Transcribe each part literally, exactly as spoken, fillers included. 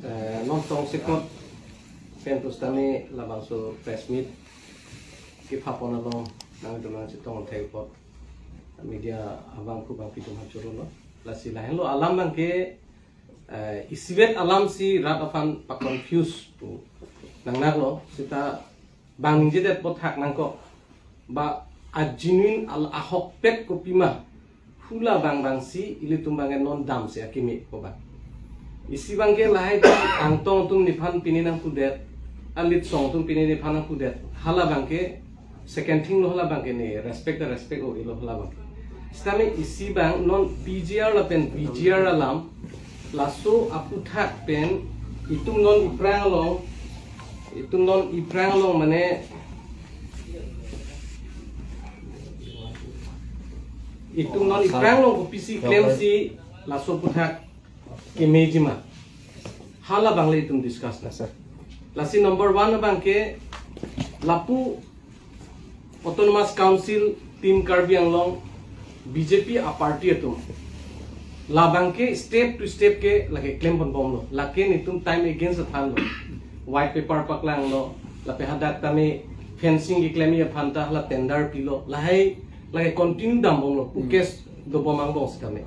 Eh, non tongsekot pen pusitame labangso press meet kepapon along nangdun nangchetong thek apot media abang pu bang pitum hachoro lo. Lasi lahenlo alam abangke, eh, isivet alam si rat aphan pa-confuse pu nangnaklo. Sita bang ningjedet apot thak nangkok. Ba a-genuine al ahokpet kopima. Hula bang bang si ilitum abangke non damsi akimi ko ba. Isi abangke lahai ta Angtong atum nephan pini nangpudet. Alitsong atum pini nephan nangpudet. Hala abangke second thing lo, hala abangke ne respect ta respect o ilo hala abangke. Sitame isi abang non P G R lapen V G R alam laso aphuthak pen itum non iphrang along, itum non iphrang along mane itum non iphrang along kopisi klemsi laso aphuthak kemejima. Hala abang le itum discuss na. Lasi number one abangke lapu Autonomous Council Team Karbi Anglong B J P a-party atum. Labangke step to step ke lake klem ponbomlo. Lake netum time against aphan lo. White paper paklanglo. Lapen hadak tame fencing keklem aphan ta hala tender pilo. Lahai lake continue dambomlo. Pu case dobom angbong sitame.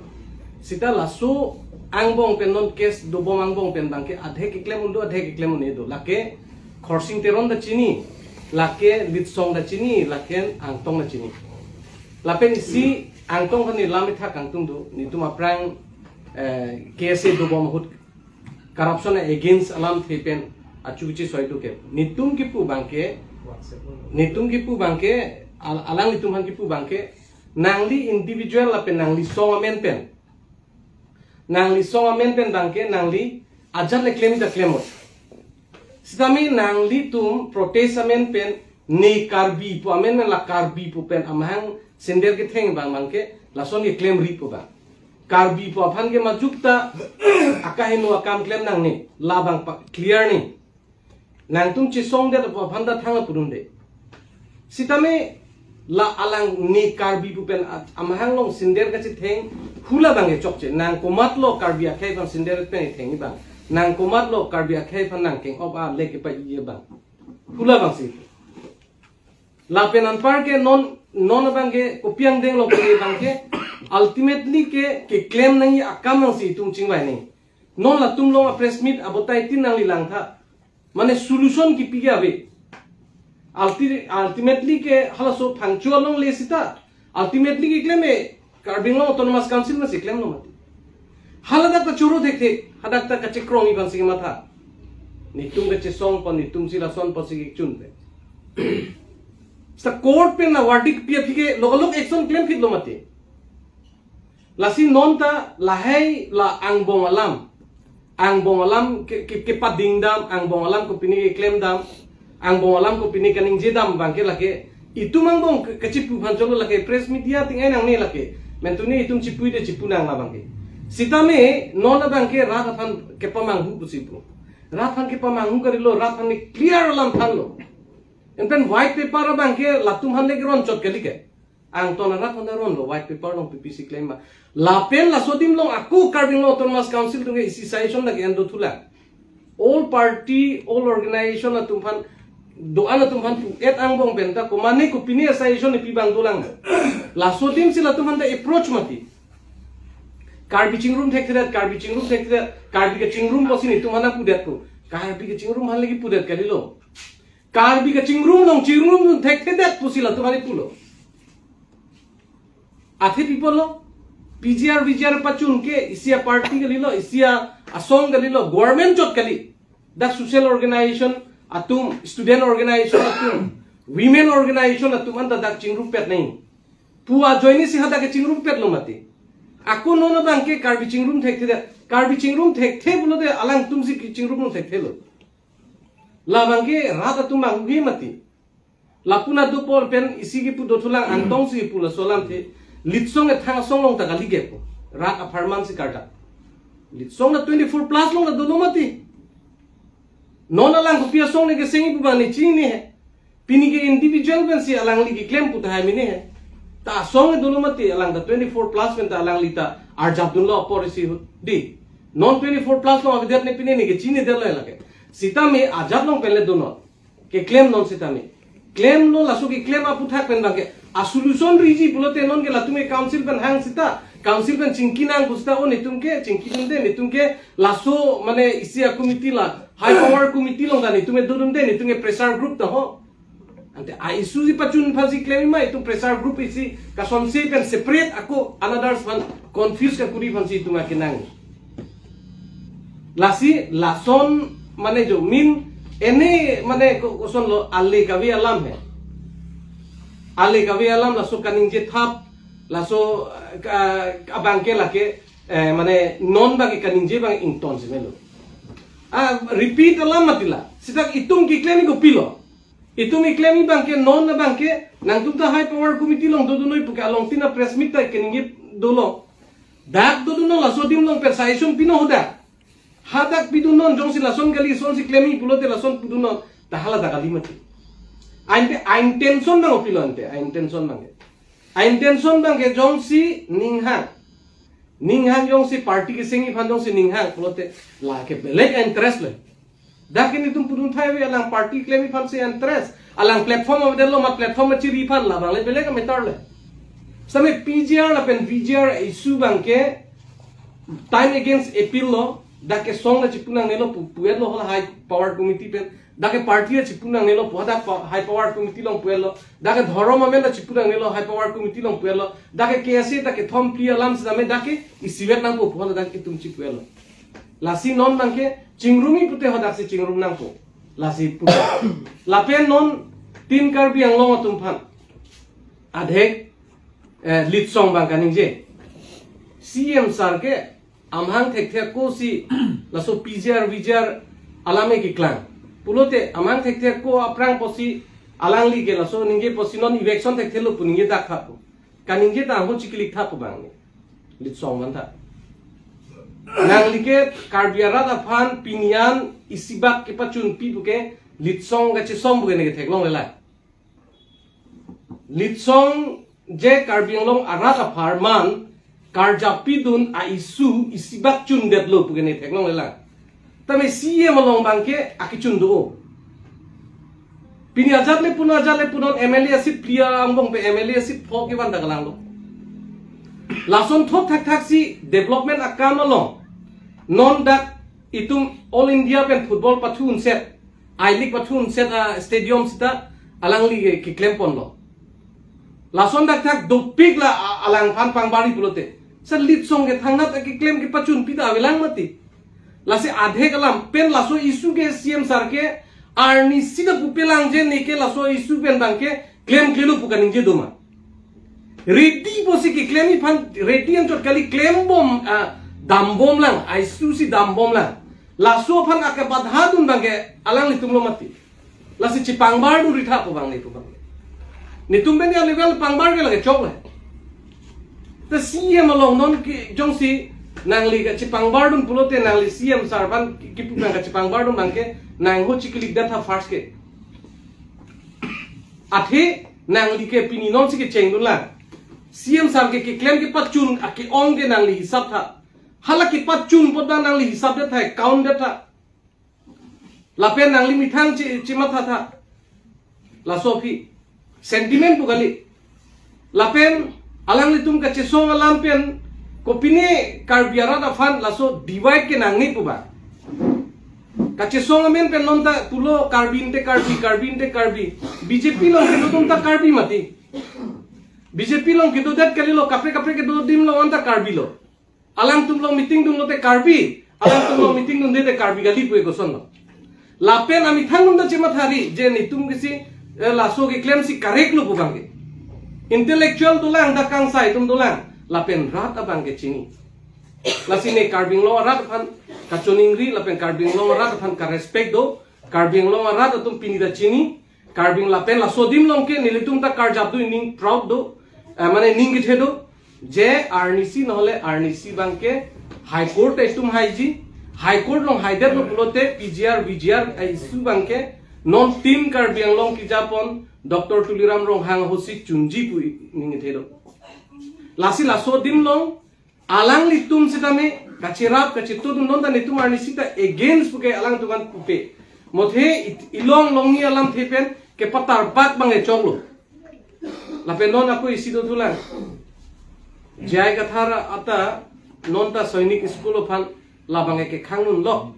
Sita laso angbong pen non case dobom angbong pen abangke adhe keklem un do, adhe keklem un-e do. Lake Khorsing Teron ta chini, lake Litsong ta chini, lake Angtong ta chini. Lapen isi Angtong kani lam ithak kangtung do, netum aphrang, eh, K S A dobom ahut corruption against alamthe pen achuchi soi do ke. Netum kipu abangke, netum kipu abangke, al-, alanglitum aphan kipu abangke, nangli individual lapen nangli song amen pen. Nangli song amen pen abangke, nangli ajat le klem ta klem o. Sitame nanglitum protest amen pen ne Karbi pu amen pen la Karbi pu pen amahang sender ketheng abang abangke lason keklemri pu abang. Karbi pu aphan ke majok ta akaheno akam klem nangne, labang pa clear ni. Nangtum chesongdet pu aphan ta thang pudunde. Sitame la alang ne Karbi pu pen at-, amahang along sender kachetheng hula abangke chokche. Nang komatlo Karbi akhei aphan sender pen thengji abang. Nang komatlo Karbi akhei aphan nangkeng-op a lek kepa-i abang. Hula abangsi. Lapen anpar ke non, non abangke kopi angdeng lo ke abangke ultimately ke keklem nangji akam nangsi itum chingvai ni. Non latum along a-press meet abotai tin nangli langtha. Mane solution kipi ke ave. Ulti-, ultimately ke halaso phangcho along le sita. Ultimately keklem e Karbi Anglong Autonomous Council masi klemlo mati. Hala dak ta choro thekthe, hadak ta kachekrongji abangsi kematha. Netum kachesong pon, netum si lason pon si kechun pe. Sa court pen na verdict pi aphi ke lokalok action klemphitlo mati. Lasi non ta lahai la angbong alam. Angbong alam ke, ke, kepading dam, angbong alam kopine keklem dam, angbong alam kopine kaningje dam abangke lake. Itum angbong ke, kachipu aphan cholo lake press media ting ai nangne lake. Mentune itum chipuide chipu nang la abangke. Sitame non abangke rat aphan kepamanghu pusi pu. Rat aphan kepamanghu kalilo, rat aphan clear alam thanlo. Enten white paper abangke latum aphan le keron chot kali ke. Angtong arat aphan ronlo white paper along P P C klem ma. Lapen laso adim along ako Karbi Anglong Autonomous Council atum ke isi suggestion lake ando thulang. All party, all organization atum aphan, do-an atum aphan pu-et angbong pen ta, komane kopine suggestion nepi abang dolang. Laso adim si latum aphan ta approach mati. Karbi chingrum thekthedet, Karbi chingrum thekthedet, Karbi kachingrum pusi netum aphan pudet ko. Karbi kachingrum aphan lagi pudet kalilo. Karbi kachingrum along chingrum dun thekthedet pusi latum aphan pulo. Athe pi pulo, P G R, V G R pachun ke isi a-party kalilo, isi a-asong kalilo, government chot kali. Dak social organization atum, student organization atum, women organization atum anta dak chingrumpet nai. Pu ajoine si hadak ke chingrumpetlo mati. Ako non abangke Karbi chingrum thekthe de, Karbi chingrum thekthe pulote alangtum si kachingrum thekthelo. Labangke rat atum bang ugi mati. Lapu na do apor pen isi kipu dothulang, Angtong si kipu laso alamthe. Litsong ethang asong along ta kali ke pu. Rat apharman si kardak. Litsong na twenty-four plus along ta dolo mati. Non alang kopi asong ne kesengji pu bang ne chini he. Pini ke individual pensi alangli keklem pu tahai mene he. Ta asong ne dolo mati, alang ta twenty-four plus pen ta alangli ta arjap dunlo apor isi hu-, di. Non twenty-four plus along avedet ne pine ne kechinidetlo lake. Sitame ajat along pen le do non. Keklem non sitame. Klemlo, laso keklem aphuthak pen abangke a solution riji pulote non ke latum ke council pen hang sita, council pen chingki nang pu sita, o netum ke chingkidunde, netum ke laso mane isi a committee la, high power committee along ta netum ke dodunde, netum ke pressure group ta ho. Ante a issue si pachun aphansi klem ma, itum pressure group isi kasonsi pen separate ako another aphan confuse kakuri aphansi itum akenang. Lasi lason mane jo min ene mane ko-, kosonlo, ale kave alam he. Ale kave alam laso kaningje thap, laso, eh, ka-, abangke lake, eh, mane non abangke kaningje abang ington si melo. Ah, repeat alam mati la. Sita itum keklem kopilo. Itum keklem abangke non abangke nangtum ta high power committee along dodun noi pu ke along tin a press meet ta keningje dolo. Dak dodun non, laso adim along pen suggestion pino ho dak. Hadak pidun non, jongsi lason kali, sonsi klem pulote lason pidun non. Ta hala dak kali mati. Ante a intention abang kopilo ante, a intention abangke. A intention abangke jongsi ninghang. Ninghang jongsi party kesengji aphan jongsi ninghang pulote lake belek interest le. Dak ke netum pudun thai ave, alang party klemji aphansi interest. Alang platform avedetlo, mat platform achiri aphan, labang le belek matter le. Sitame P G R lapen V G R issue abangke time against appeal lo, dak ke song ta chipu nangnelo pu, pu-etlo hala high power committee pen, dak ke party ta chipu nangnelo pu, dak pa-, high power committee along pu-etlo, dak ke dhorom amen ta chipu nangnelo high power committee along pu-etlo, dak ke K S A ta kethom phli alam sitame dak ke isivet nangpo pu hala dak itum chipu-etlo. Lasi non abangke chingrumji pute hadaksi chingrum nangpo. Lasi pute. Lapen non Team Karbi Anglong atum aphan adhek, eh, Litsong abang kaningje. C M sir ke amahang thekthe ako si laso P G R V G R alam ke keklang. Pulote amahang thekthe ako aphrang pusi alangli ke laso ningje pusi non eviction thekthe lo pu ningje dak thappo. Kaningje ta ahut chikilik thappo abang ne. Litsong abang ta. Nangli ke Karbi arat aphan pini an isibak kepachunpi pu ke Litsong kachesong pu ke ne ketheklongle la. Litsong je Karbi Anglong arat apharman karjapidun a issue isibak chundetlo pu ke ne theklongle la. Tame C M along abangke akechun do. Pini ajat le punon, ajat le punon M L A aseat phli angbong pen M L A aseat pho kevan ta kalanglo. Lason thot thakthaksi development akam along non dak itum All India pen football pathu unset, I-League pathu unset a stadium sita alangli ke keklem ponlo. Lason dakthak dopik la a-, alangphan pangbarji pulote. Sir Litsong ke thangnat akeklem kepachunpi ta avelang mati. Lasi adhek alam pen laso issue ke C M sir ke arnisi ta pupe lang je ne ke laso issue pen abangke klemklelo pu kaningje do ma. Ready pusi keklemji aphan ready anchot kali, klembom, ah, dambom lang, a issue si dambom lang. Laso aphan akebadhadun abangke alanglitumlo mati. Lasi chipangbardunri thappo abang netum abang. Netum pen ya level pangbar ke lake chokle. Ta C M along non ke jongsi nangli kachipangbardun pulote nangli C M sir aphan ki-, kipu abang kachipangbardun abangke nang ahut chikilik dak tha first ke. Athe nangli ke pini nonsi kechengdun lang. C M sir ke keklem kepachun ake-ong ke nangli hisap tha. Hala kepachun apot abang nangli hisapdet tha, accountdet tha. Lapen nangli methang chi, chimatha tha. Laso aphi sentiment pu kali. Lapen alanglitum kachesong alam pen kopine Karbi arat aphan laso divide ke nangne pu ba. Kachesong amen pen non ta pulo Karbi ante Karbi, Karbi ante Karbi. B J P along kedo atum ta Karbi mati. B J P along kedodet kalilo, kaprek kaprek kedo adim along anta Karbi lo. Alangtum along meeting dunlote Karbi, alangtum along meeting dunde te Karbi kali pu ekosonlo. Lapen amethang atum ta chemathari je netum kesi, eh, laso keklemsi correct lo pu abangke. Intellectual dolang, dak kangsai atum dolang, lapen rat abangke chini. Lasi ne Karbi Anglong arat aphan kachoningri lapen Karbi Anglong arat aphan karespect do, Karbi Anglong arat atum pini ta chini, Karbi Anglong lapen laso adim along ke nelitum ta karjap do, ning proud do, eh, mane ning kethe do, je arnisi nohole arnisi abangke High Court itum haiji, High Court along haidetlo pulote P G R, V G R, eh, issue abangke non Team Karbi Anglong kejapon Doctor Tuliram Ronghang ahutsi chunji pu ning kethe do. Lasi laso adim along Alanglitum sitame kacherap kachetudun, non ta netum arnisi ta against puke alangtum an pupe. Mothe it-, ilong longni alamthe pen kepatar bak bang echoklo. Lapen non ako isi dothulang. J I Kathar ata non ta Sainik School aphan labang ke khangdunlo.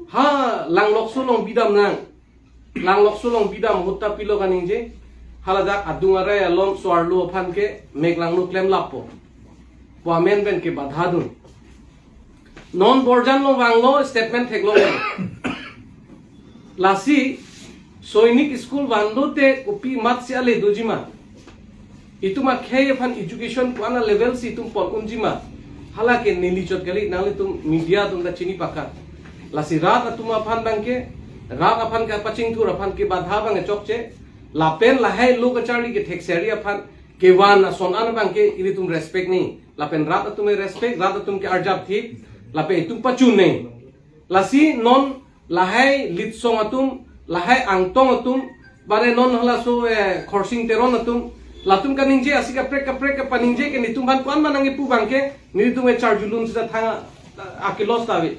Ha, Langlokso along bidam nang. Langlokso along bidam ahut ta pilo kaningje. Haladak adung arai along so-arlo aphan ke mek langno klem lapo pu amen pen kebadha dun. Non Borjan along vanglo statement theklong. Lasi Sainik School vandote kopi mat si ale dojima. Itum akhei aphan education ko-an a level si itum pon unjima. Hala ke neli chot kali, nanglitum media atum ta chini pakha. Lasi rat atum aphan bang ke, rat aphan kapachingthur aphan kebadha bang chokche. Lapen lahai lo kacharli kethek seri aphan kevan ason an bang ke ilitum respect ni. Lapen rat atum e respect, rat atum ke arjap thip. Lapen itum pachun ni. Lasi non lahai Litsong atum, lahai Angtong atum, bane non halaso, eh, Khorsing Teron atum, latum kaningje asi kaprek kaprek kapaningje ke netum aphan ko-an ma nangkepu bang ke, netum e charjulun sita thang a, a, akelos ta ave.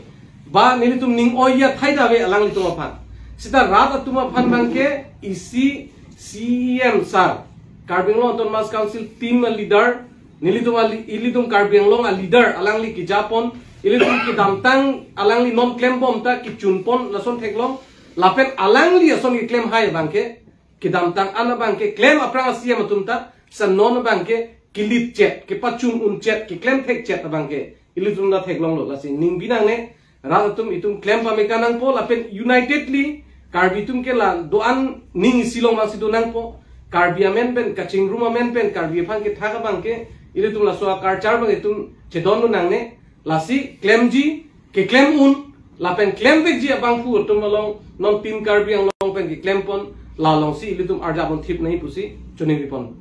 Ba netum ning oi athai ta ave alanglitum aphan. Sita rat atum aphan bang ke isi C E M sir, Karbi Anglong Autonomous Council team a leader, nelitum ali-, ilitum Karbi Anglong a leader alangli kejapon, ilitum kedamtang alangli non klembom ta kechunpon lason theklong, lapen alangli ason keklem hai bang ke, kedamtang an bang ke klem aphrang a C E M atum ta, sa non bang ke kelip chet, kepachun un chet, keklem thek chet bang ke ilitum ta theklonglo. Lasi ning binang ne, rat atum itum klem pame kanangpo, lapen unitedly Karbi atum ke la do-an ning isi along bang si do nangpo. Karbi amen pen, kachingrum amen pen, Karbi aphan kethak abang ke, ilitum laso a culture bang itum chedon do nangne. Lasi klemji, keklem un, lapen klem vekji abangphu atum along, non Team Karbi Anglong pen keklem pon, la along si ilitum arjap un thip nai pusi choningri pon.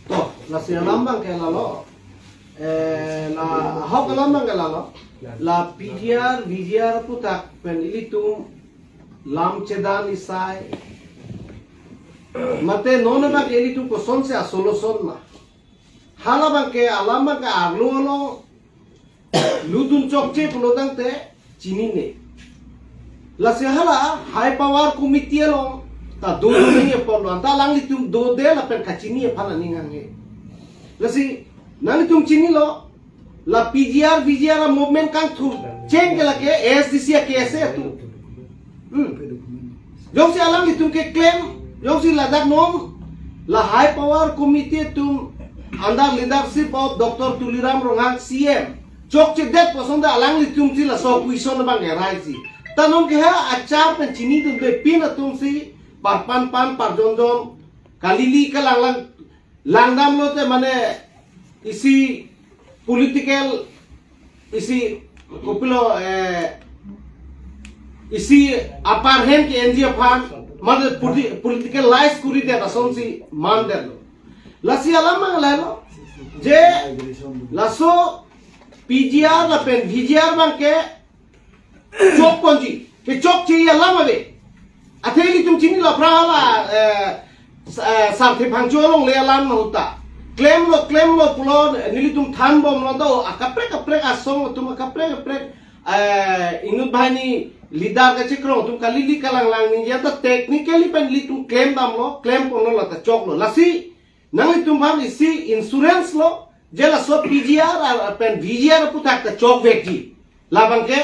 To, lasi alam bang ke lalo. Eh, la, ahok alam bang ke lalo. La P G R, V G R aphuthak pen ilitum lam chedan isai. Mate non bang ke ilitum kosonsi a solution ma. Hala bang ke alam bang ke arlo lo. Ludun chokche pulo tangte chinine. Lasi hala high power committee along ta do do ni apor lo, anta alanglitum dode lapen kachini aphan aning hanghe. Lasi nanglitum chinilo, la P G R, V G R a movement kangthur cheng ke lake A S D C a case atum. Hmm. Jongsi alanglitum keklem, jongsi ladak non, la high power committee atum under leadership of Doctor Tuliram Ronghang C M chokchedet puson ta alanglitum si laso question bang ke raise. Ta non ke ha achar pen chinidunde pin atum si parpan pan parjonjon kalili kalanglang langdam lote mane isi political, isi kopilo, eh, isi upper hand ke N G O aphan mane politi-, political lies kuridet asonsi mandetlo. Lasi alam bang lahelo je laso P G R lapen V G R bang ke chokponji, kechokche alam ave. Athe ilitum chinilo aphrang hala, eh, sa-, eh, Sarthe Phangcho alongle alam ahut ta. Klemlo, klemlo pulo nelitum thanbomlo do, akaprek kaprek asong atum, akaprek kaprek, eh, inut banghini leader kachekrong atum kalili kalanglang ningje ta technically pen ilitum klemdamlo, klemponlo la ta choklo. Lasi nanglitum aphan isi insurance lo, je laso P G R ar pen V G R aphuthak ta chokvekji. Labang ke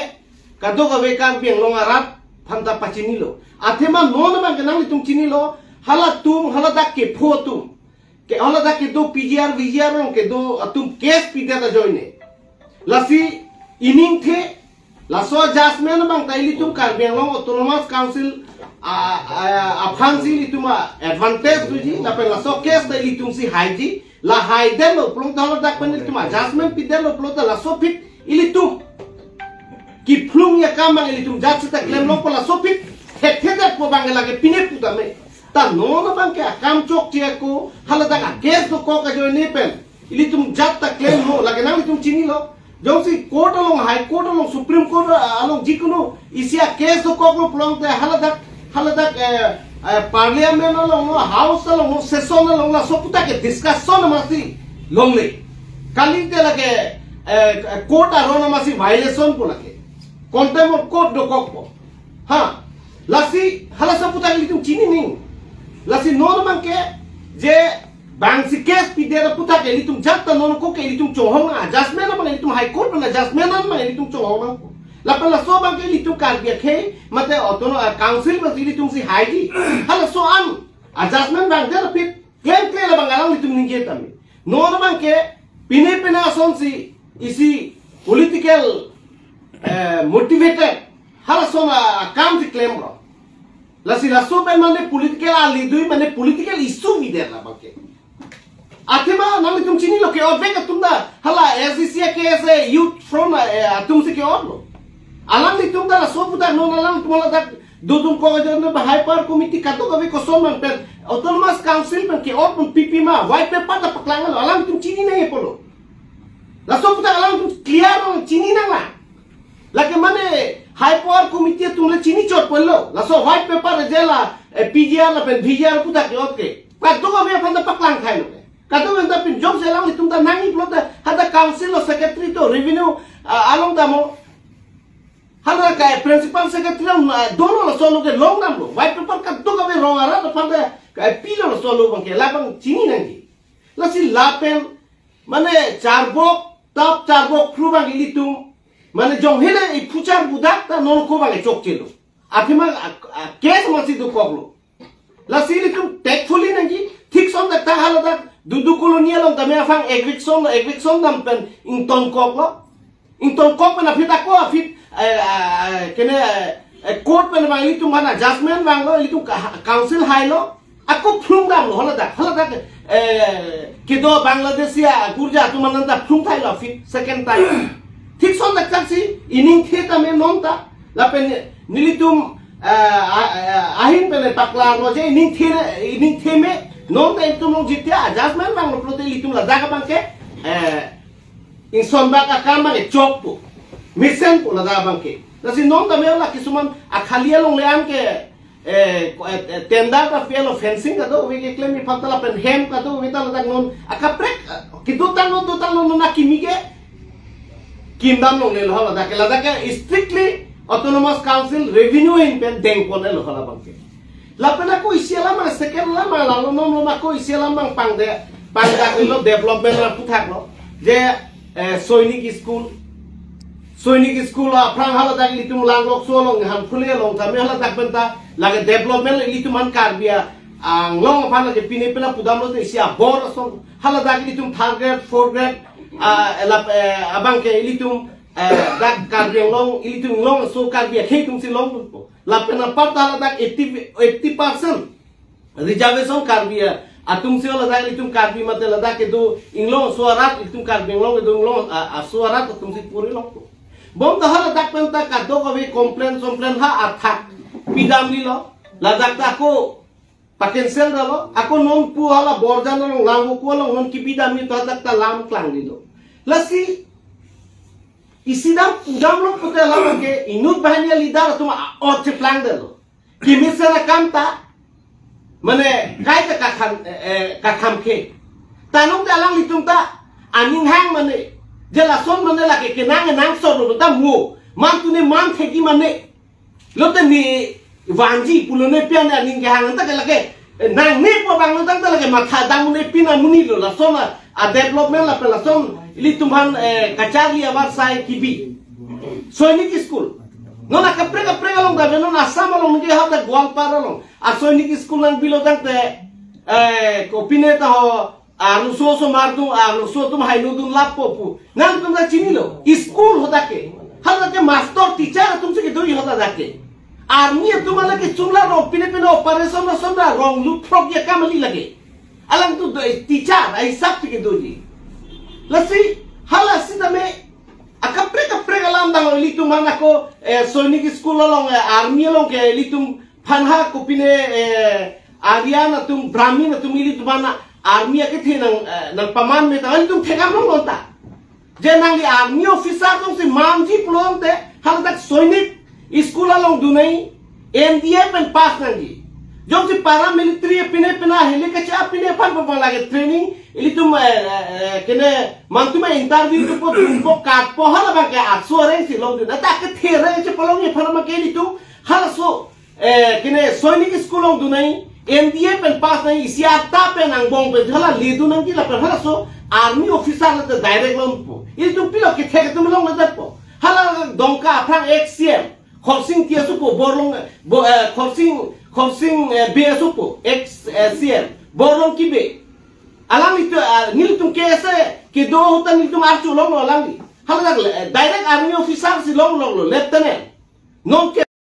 kadokave Karbi Anglong arat aphan ta pachinilo. Athema non bang ke nanglitum chinilo, halatum, haladak kepho atum, ke haladak kedo P G R, V G R along kedo atum case pidet ajoine. Lasi iningthe laso judgment bang ta ilitum Karbi Anglong Autonomous Council a, a, aphansi ilitum a advantage doji, lapen laso case ta ilitumsi haiji, la haidetlo pulo ta haladak pen ilitum a judgment pidetlo pulo ta laso aphi ilitum kephlung akam bang ilitum judge ta klemlo pu laso aphi thekthedet pu bang lake pine pu tame. Ta non bang ke akam chokche ako, haladak a case dokok ajoine pen ilitum judge ta klemlo, lake nanglitum chinilo. Jongsi court along, High Court along, Supreme Court along jikunu isi a case dokoklo pulote haladak, haladak, eh, eh, parliament along, no, house along, no, session along, laso aputhak ke discussion amatsi longle. Kalite lake, eh, court aron amatsi violation pu lake. Contempt of court dokokpo. Ha, lasi halaso aputhak ilitum chini nang. Lasi non abangke je bangsi case pidet aputhak ke ilitum jat ta non ko ke ilitum chonghong nang, judgment abang ilitum High Court pen judgment abang ilitum chonghong nang. Lapen laso abangke ilitum Karbi akhei mate autonomous, ah, council abang ilitum si haiji. Halaso an, a judgment abang der aphi klem klem abang alanglitum ningje tame. Non abangke pine pine asonsi isi political, eh, motivated halason akam si klemlo. Lasi laso pen mane political alidui mane political issue pidet labangke. Athema nanglitum chinilo ke-ot vek atum ta, hala S D C a K S A Youth Front, eh, atumsi ke-otlo. Alanglitum ta laso aputhak non alangtum ladak dodun ko ajan na High Power Committee kadokave koson man pen Autonomous Council pen ke-ot pen pipi ma white paper ta paklanglo, alangtum chini nangji pulo. Laso aputhak alangtum clear nang, chini nang la. Lake mane High Power Committee atum le chini chot pulo. Laso white paper je la, eh, P G R lapen V G R aputhak ke-ot ke, kadokave aphan ta paklang thailo ke. Kadokave ta pinjok selang itum ta nangji pulote, hadak council lo secretary to revenue, ah, along dam-o. Hala ka principal secretary along, ah, dolo laso alo ke long damlo. White paper kadokave rong arat aphan ta ka pilo laso alo abangke, labang chini nangji. Lasi lapen mane charbok, tap charbok phru abang ilitum mane jong hele iphu char budak ta non ko abang chokchelo. Athema a, a case amatsi dokoklo. Lasi ilitum tactfully nangji, thik son dak ta haladak Dudu Colony along tame aphan eviction lo, eviction dam pen ingtonkoklo. Ingtonkok pen aphi ta ko aphi, eh, eh, kene, eh, eh, court pen abang ilitum hana judgment vanglo, ilitum ka, council hailo. Ako phlung damlo haladak, haladak, eh, kedo Bangladeshi agurja atum anan ta phlung thailo aphi second time. Thik son dak taksi iningthe tame non ta. Lapen nelitum, eh, a, a, ahin pen paklang lo je iningthe, iningthe me non ta itum along jitia judgment vanglo pulote ilitum ladak abangke, eh, ingson bak akam abang chokpo. Mesenpo ladak abangke. Lasi non tame la kisuman akhali along le-an ke, eh, ko, eh, eh, tender ta fail, fencing kadokave keklem iphan ta lapen hem kadokave ta ladak non akaprek, eh, kedotang non, dotang non, non akimi ke kim dam longlelo ladak ke, ladak ke strictly Autonomous Council revenue ahin pen dengponlo halabangke. Lapen ako isi alam abang second alam abang lalo non, non ako isi alam abang pangde, pangdak lo development abang aputhak lo. Je, eh, Sainik School. Sainik School aphrang haladak ilitum Langlokso along, Hanphule along tame haladak pen ta lake development ilitum an Karbi Anglong aphan lake pine pine pudamlo te isi abor ason. Haladak ilitum third grade, fourth grade, ah, elap, eh, abangke ilitum, eh, dak Karbi Anglong, ilitum Inglongso Karbi akhei atumsi longpo. Lapen apar ta ladak eighty, eighty percent reservation Karbi atumsi ladak ilitum Karbi mate ladak kedo Inglongso arat, ilitum Karbi Anglong kedo Inglong, ah, aso arat atumsi puri longpo. Bom ta haladak pen ta kadokave complain, complain ha athak pidamlelo. Ladak ta ako pa-cancel damlo, ako non pu hala Borjan along Langvoku along non kipidamji ta dak ta lam klanglelo. Lasi isi dam pudamlo pute labangke inut banghini a-leader atum a-ot cheplangdetlo. Kimesen akam ta mane kaike kakham, eh, eh, kakham ke. Ta non te alanglitum ta aning hang mane, je lason mane lake kenang nang solo ta mo. Man tune man thekji mane. Lote ne vanji pulo ne pian aning kehang ta ke lake, eh, nangnepo abang lo tangte lake matha dam ne pina amonit lo lason a, a development lapen lason ilitum aphan, eh, kacharli avarsai kibi. Sainik School. Non akaprek kaprek along ta non Assam along ningke ha ta Goalpara along. A Sainik School nangbilo tangte, eh, kopine ta ho, arloso osomar atum, arloso atum haino dunlappo pu. Nangtum ta chinilo. School hadak ke. Hadak ke master teacher atumsi kedoji hadak ke. Army atum lake chunla rong pine pine operation ason ta rong lutphrokji akam kali lake. Alangtum do, eh, teacher ahisapsi kedoji. Lasi, halasi tame akaprek kaprek alam dang ilitum aphan ako, eh, Sainik School along, eh, army along ke ilitum aphan ha kopine, eh, Aryan atum, Brahmin atum ilitum aphan army akethe nang, eh, nangpaman me ta ilitum thekam longlo ta. Je nangli army officer atumsi manji pulote haladak Sainik School along dun nangji, N D A pen pass nangji. Jongsi paramilitary pine pina heli kacha pine aphan pabang lake training, ilitum, eh, eh, eh, kene mantum interview tu po, po kat po, hala abang ke aso areng si longdun. Ata kethe areng si palong ni aphan abang ke ilitum halaso, eh, kene Sainik School longdun nai, M B A pen pass nai, isi ata pen angbong pen hala ledun nangji lapen halaso army officer late direct longpo. Ilitum pilo kethe atum longledet po. Hala Dongka aphrang ex C M Khorsing Tiasopo, Borlong, bo, eh, Khorsing, Khorsing, eh, Bey asopo, ex, eh, C M Borlong Kibey. Alangli tu, ah, nelitum K S A kedo ahut ta nelitum archu longlo alangli. Hala dak, eh, direct army officer si longlonglo, lieutenant. Non ke